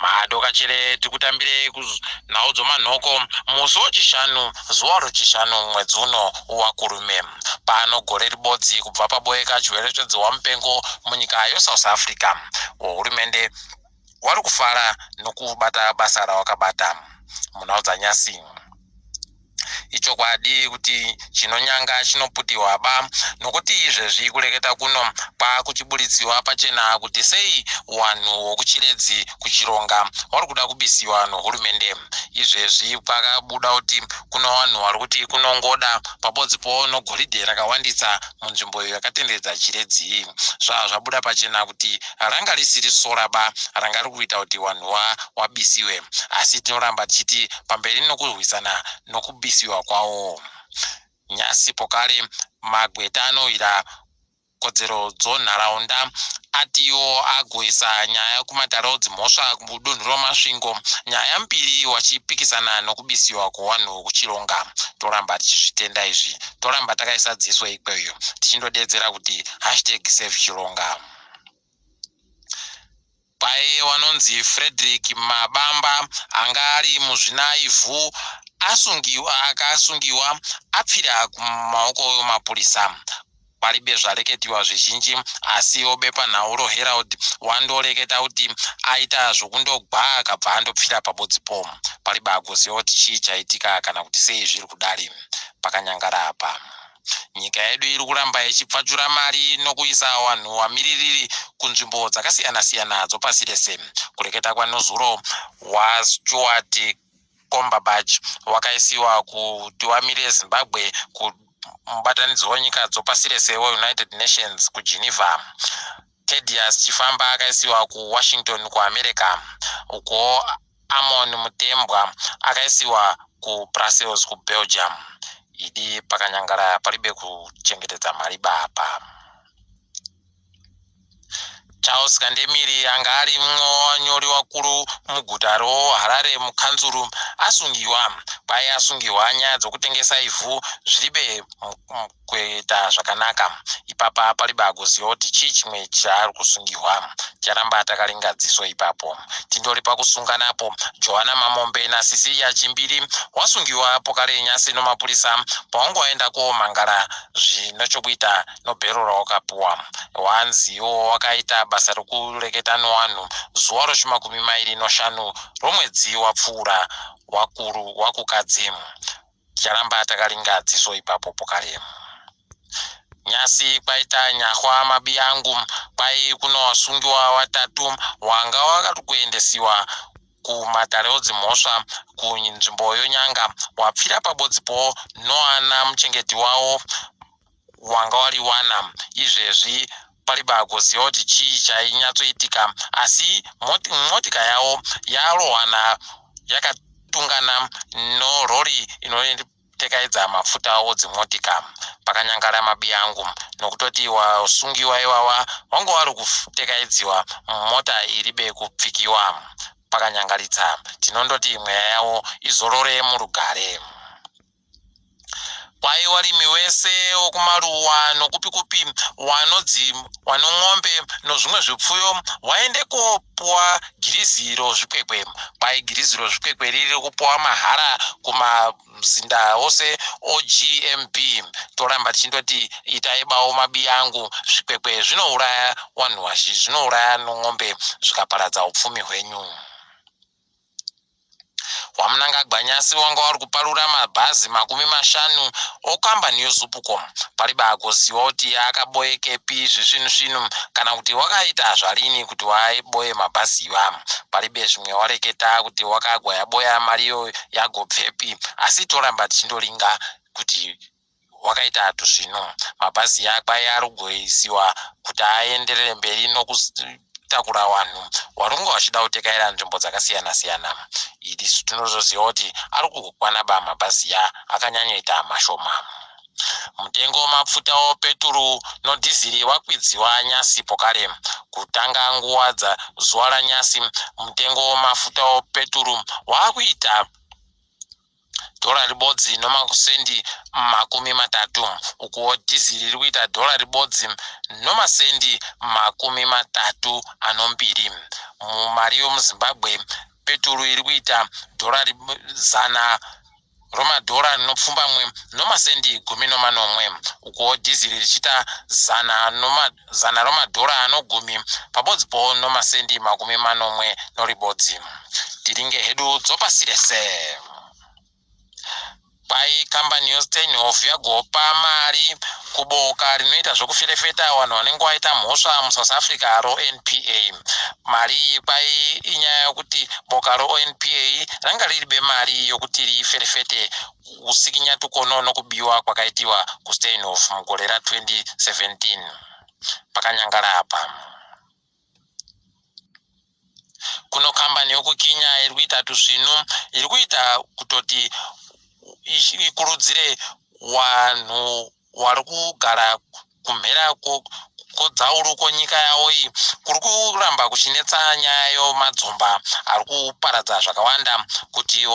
Madokachere tikutambire kunhau dzomanhoko musi wechishanu zuva rochishanu mwedzi uno wakurume. Pano gore ribodzi kubva paboeka chirwere chedzihwa mupengo munyika yeSouth Africa. Hurumende wari kufara nokubata basa rawakabata munhau dzanyasi. Ichokwadi kuti chinonyanga chinoputiwa ba, nokuti izvezvi kureketa kuno kwakuchiburitsiwa pachena kuti sei wanhu wokuChiredzi kuChironga wari kuda kubisiwa nohurumende. Izvezvi kwakabuda kuti kuno vanhu vari kuti kunongoda pabodzipo nogoridhe rakawandisa munzvimbo iyo yakatenderedza Chiredzi. Zvava zvabuda pachena kuti ranga risiri sora ba ranga riri kuita kuti vanhu wabisiwe, asi tinoramba tichiti pamberi nokurwisana nokubisiwa kwawo. Nyasi pokare magweta anowira kodzero dzonharaunda atiwo agoisa nyaya kumatare edzimhosva mudunhu roMasvingo, nyaya mbiri wachipikisana nokubisiwa kwevanhu kuChironga. Toramba tichizvitenda izvi, toramba takaisa dziso ikweyo tichindodedzera kuti #SaveChironga. Paye wanonzi Frederick Mabamba anga ari muzvinaivhu asungiwa, akasungiwa apfira kumaoko emapurisa. Paribe zvareketiwa zvizhinji, asi obepanhau roHerald wandoreketa kuti aita zvokundogwa akabva andopfira pabodzipo. Paribe agoziva kuti chii chaitika kana kuti sei zviri kudari pakanyangara apa. Nyika yedu iri kuramba ichipfachura mari nokuisa vanhu vamiririri kunzvimbo dzakasiyana-siyana dzopasi rese. Kureketa kwanozuro, waStuart Cumberbatch wakaisiwa kuti wamirire Zimbabwe kumubatanidzwa wenyika dzopasi rese weUnited Nations kuGeneva. Tedius Chifamba akaisiwa kuWashington kuAmerica, uko Amon Mutembwa akaisiwa kuBrussels kuBelgium. Idi pakanyangara paribe kuchengetedza mari bapa. Charles Kandemiri anga ari mumwe wanyori wakuru muguta roHarare mukanzuru asungiwa. Kwai asungiwa nyaya dzokutengesa ivhu zviribe kuita zvakanaka. Ipapa paribe agoziva kuti chii chimwe chaari kusungiwa. Charamba takaringa dziso ipapo. Tindori pakusunganapo, Joana Mamombe naCecilia Chimbiri wasungiwa pokare nyasi nomapurisa pawangu waenda komhangara zvino chokuita nobhero rawakapuwa. Wanziwo wakaita basa rokureketa nowanhu zuva rochimakumi mairi noshanu romwedzi wapfuura wakuru wakukadzi. Ticharamba takaringa dziso ipapo pokare. Nyasi kwaita nyahwa mabi angu, kwai kunowasungiwa watatu wanga wakati kuendesiwa kumatare edzimhosva kunzvimbo yoNyanga, wapfira pabodzipo noana muchengeti wavo wanga wariwana. Izvezvi paribe agoziva kuti chii chainyatsoitika, asi motika yavo yarohwana yakatungana norori inotekaidza mafuta odzimotika. Pakanyangara mabi angu, nokutoti wasungiwa iwawa wanga wari kutekaidziwa mumota iribe kupfikiwa. Pakanyangaritsa, tinondoti mweya yavo izorore murugare. Kwai warimi wese wokumaruwa nokupi kupi wano ng'ombe nozvimwe zvipfuyo waende kopuwa girizi rozvikwekwe. Kwai girizi rozvikwekwe riri kupuwa mahara kumazinda ose oGMB. Toramba tichindoti itai bawo mabi angu, zvikwekwe zvinouraya vanhu vazhinji, zvinouraya nong'ombe zvikaparadza upfumi hwenyu. WaMnangagwa nyasi wanga wari kuparura mabhazi 50 okambani yoZupco. Paribe agoziva kuti akaboekepi zvisvinu svinu kana kuti wakaita zvarini kuti waboye mabhazi iwa. Paribe zvimwe wareketa kuti wakagwa yaboya mariyo yagobvepi, asi toramba tichindoringa kuti wakaita tusvinu. Mabhazi akwai ari kugoisiwa kuti aenderere mberi nokutakura vanhu vari kunge vachida kutekaira nzvimbo dzakasiyana siyana. Isu tinozoziva kuti ari kukwana ba, mabhazi ya akanyanyoita mashoma. Mutengo wemafuta opeturu nodhiziri wakwidziwa nyasi pokare. Kutanga nguva dzazuva ranyasi, mutengo wemafuta opeturu waakuita dhora ribodzi nomasendi 30, ukuwo dhiziri riri kuita dhora ribodzi nomasendi 32. Mumari yomuZimbabwe, peturu iri kuita dhora zana romadhora rinopfumbamwe nomasendi 17, ukuwo dhiziri richiita zana romadhora anogumi pabodzipo nomasendi 71. Tiringe hedu dzopasi rese. Kwai kambani yoSteinhoff yagopa mari kuboka rinoita zvokuferefeta vanhu vanenge vaita mhosva muSouth Africa roNPA. Mari iyi kwai inyaya yokuti boka roNPA ranga riribe mari yokuti riferefete usikinyatukono nokubiwa kwakaitiwa kuSteinhoff mugore ra2017. Pakanyangara apa. Kuno kambani yokuKenya iri kuita tusvinu iri kuita kutoti ikurudzire vanhu vari kugara kumhera kodzauru konyika yavo iyi kuri kuramba kuchinetsa nyaya yomadzomba ari kuparadza zvakawanda kuti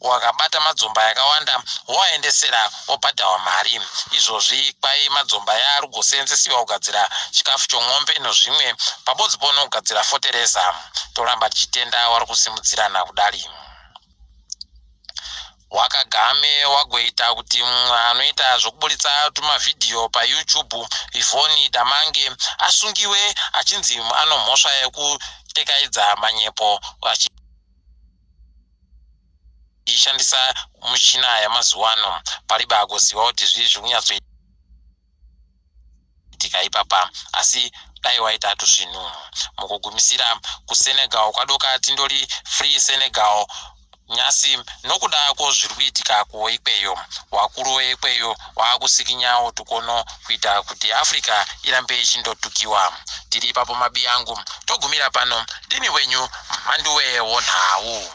wakabata madzomba yakawanda woaendesera wobhadharwa mari. Izvozvi kwai madzomba aya ari kugoseenzesiwa kugadzira chikafu chomwombe nozvimwe pabodzi po nokugadzira fotereza. Toramba tichitenda wari kusimudzirana kudari. Wakagame wagoita kuti mumwe anoita zvokuburitsa tumavhidhiyo paYouTube, Yvonne Damange, asungiwe achinzi anomhosva yekutekaidza manyepo achishandisa michina yamazuva ano. Paribe agoziva kuti zvii zviri kunyatsoitika ipapa, asi dai waita tusvinu. Mukugumisira, kuSenegal kwadoka tindori Free Senegal nyasi nokuda kwozviri kuitika kuikweyo. Wakuru weikweyo waakusikinyawo tukono kuita kuti Africa irambe ichindotukiwa. Tiri ipapo mabi angu, togumira pano. Ndini wenyu Mhanduwe wonhau.